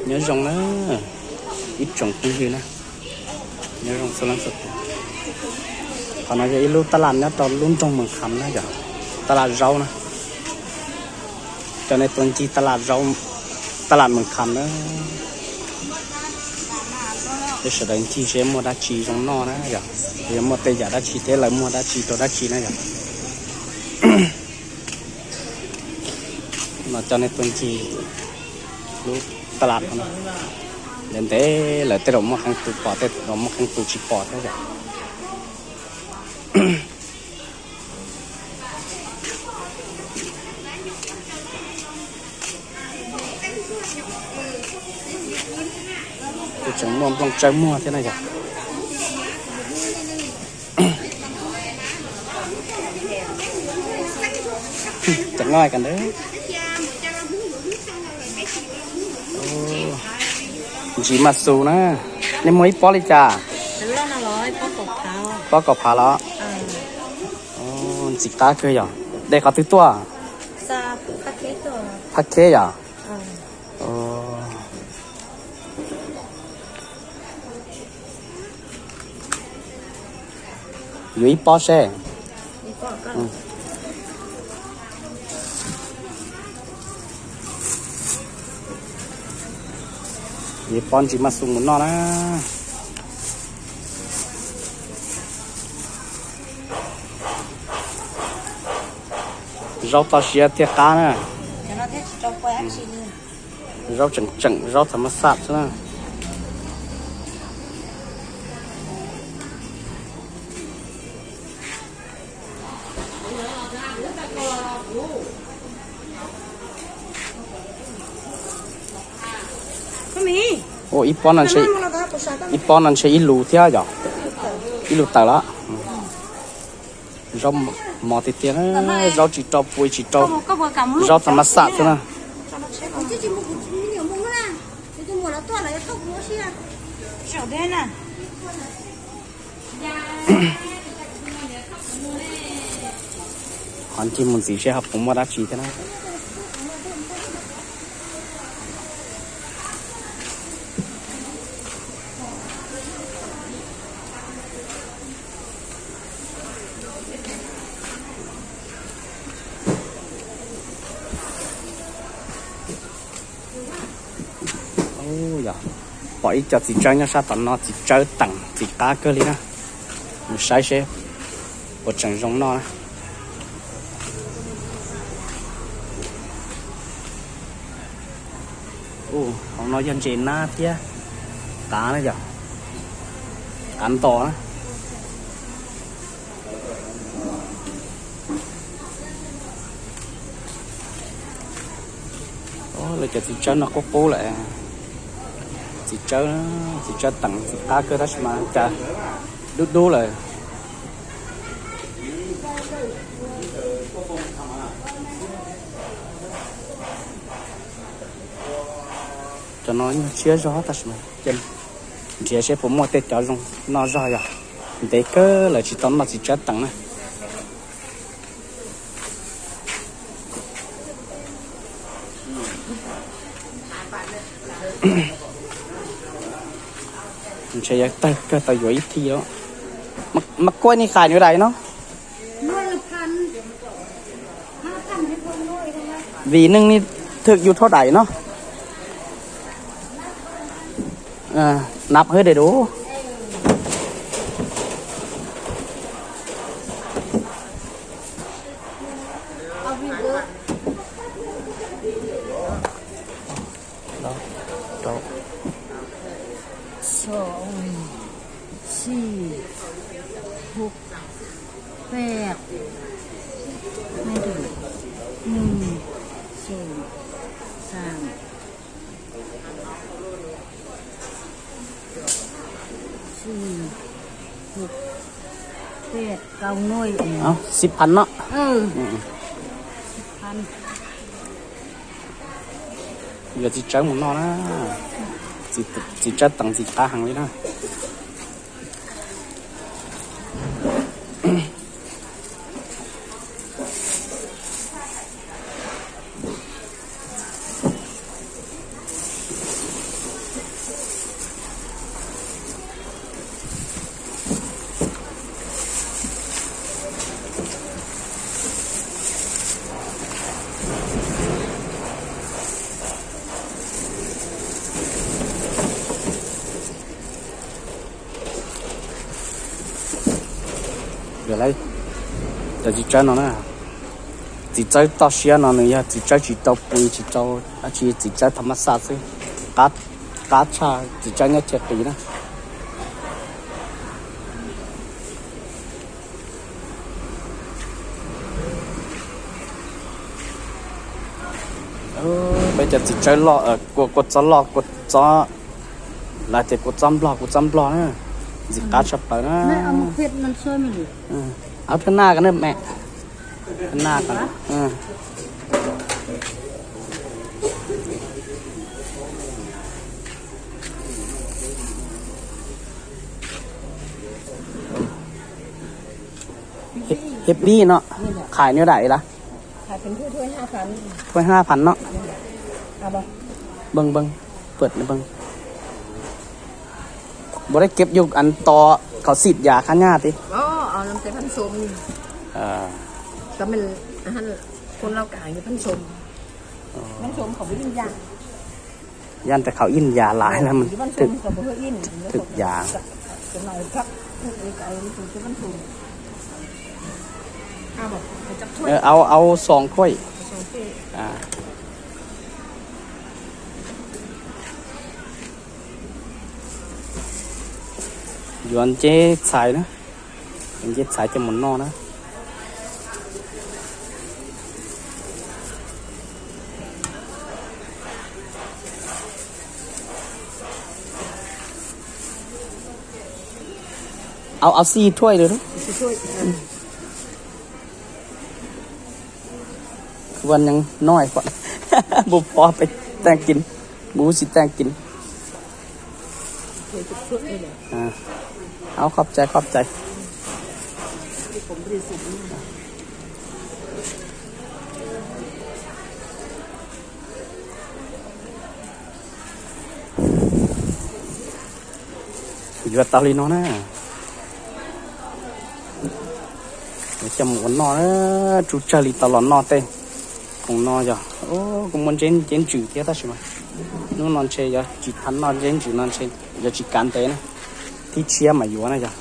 Nyob zoo na, ib tsoom phooj ywg na, nyob zoo txhua leej txhua tus. Qhov no yog ib lub taj laj nyob rau lub nroog Moos Kham na yom, taj laj zaub na. Coj nej tuaj ncig taj laj zaub, taj laj Moos Kham na. Peb sawv daws ncig seb muaj dab tsi zoo noj na yom, yog muaj tej yam dab tsi thiab lawv muag dab tsi rau dab tsi na yom. No coj nej tuaj ncig lub taj laj no, ntev ntev lawm tej zaum muaj qee tus pom, tej zaum muaj qee tus tsis pom thiab yom. Kuj tseem muaj nplooj tsawb muag thiab na yom. Cov noj ka ntawd. Ntsis maj xus na, nej muag ib pob li cas? Pob kaum phav los? Ntxim qab kawg yom. De qhov twg tuaj? Phab Kheb yom. Yuav ib pob seb. Yuav ib pob ntsis maj xus mus noj na. Zaub toj siab thiaj qab na. Zaub tseem tseem, zaub thav mab xaj xwb na. Ua ib pob no ntshe, ib pob no ntshe ib lus thiab yom. Ib lus tawm los. Zaub mos tiag tiag, zaub tsis rau pua tsis rau, zaub thav mab xaj xwb na. Qhov ncig mus ntxiv seb ho puas muaj dab tsi thiab na. Yog pom ib co txiv tsawb nyob sab tom no, txiv tsawb teem ntxim qab kawg li na. Mus saib seb puas tseem zoo noj na. Hauv no yog ntses nab thiab qav na yom, qav ntos na. Lawv cov txiv tsawb no qub qub lawm. Txiv tsawb, txiv tsawb teem ntxim qab kawg tab sis mas cas dub dub lawm. Cov no nyuag tshiab zog tab sis mas nrhiav seb puas muaj tej cov zoo noj zog yog ntev kawg lawv tsis tau noj txiv tsawb teem na. Ntshe yuav tawg kawg tau yuav ib thij lawm. Mas kuaj ni qais nws daim no. Vim neeg ni thwm yus rho daim no. Nab hwj dej dub. Rau, xis, hub, peb, nees, xoom, xaam, xis, hub, peb, kaum, nuj. Xib phav no. Yuav txiv tsawb mus noj na. Txiv tsawb teem ntxim qab heev li na. Cov txiv tsawb no na, txiv tsawb toj siab no nws yog txiv tsawb tsis tau pw tsis tau dab tsi, txiv tsawb thas mas xaj xwb, qab tshaj txiv tsawb nyob chaw qis na. Peb cov txiv tsawb loj, kua txob loj, kua txob, lawv tias kua txob nplog, kua txob nplog na, ntxim qab tshaj plaws na. Thwb naj ko na me, thwb naj ko. Hiab pib no, qhais nyob dais lawm? Thuê hai phần no. Vâng, vâng. Vượt vâng. Bố đấy kịp dùng ăn to có xịt giá khá nha tí. Yan tes khẩu in giá lái là mình thực, thực giá. Áo, áo song khuây. Yuav nceb txhais na, yuav nceb txhais coj mus noj na. Áo, áo xì thuê được đó. Vân nhắn nói. Bố phó phải tan kín. Bố chỉ tan kín. Áo khớp chay, khớp chay. Yuav tau li no na. Coj mus ua noj na, tsuj tsawg li tau los noj tej. Khoom no yog, kuv muaj nceb ntsws thiab tab sis mas hnub no ntshe yuav tsis tau noj nceb ntsws no ntshe yuav tsis kav ntev na. Thib tshiab mas yuav na yog.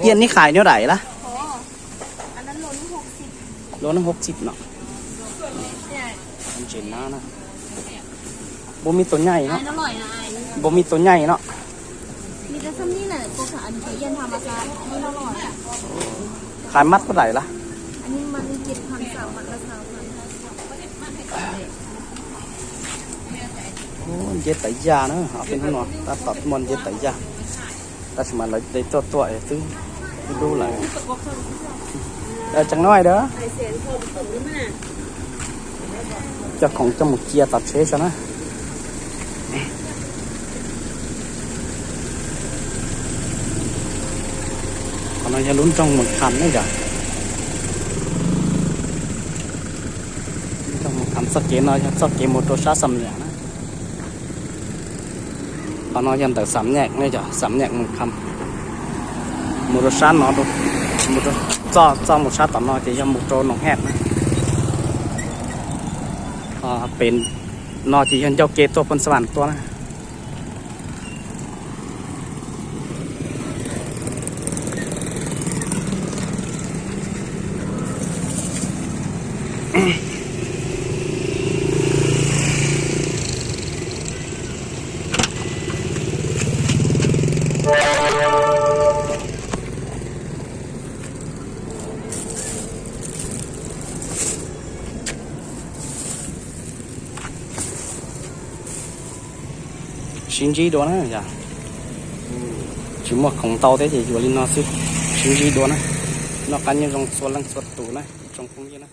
Piaj neb qais nyob dais lawm? Lua neb hauv txij no. Ntses na. Npua mij tua nyaij no. Npua mij tua nyaij no. Qais mab puas dais lawm? Nceb tawv yaj na, peb hnub no tab tom muaj nceb tawv yaj. Tab sis mas lawv de tuaj tuaj twb dub lawm. Tseem no dab. Coj khoom coj mus cia tom tsheb tso na. Qhov no yog lub nroog Mus Kham ne yom. Lub nroog Mus Kham txoj kev no yog txoj kev mus rau sab Xam Nyam na. Qhov no yog ntawm Xam Nyam ne yom, Xam Nyam Mus Kham. Mus rau sab no, mus rau, txoj mus sab tom no ces yog mus rau Noom Hej na. Pem no ces yog ncauj ke tuaj Phoos Xa Vas tuaj na. Sib ntsib dua na yom. Tsis muaj khoom ntau thiab ces yuav li no xwb. Sib ntsib dua na. Noj qab nyob zoo txhua leej txhua tus na, ib tsoom phooj ywg na.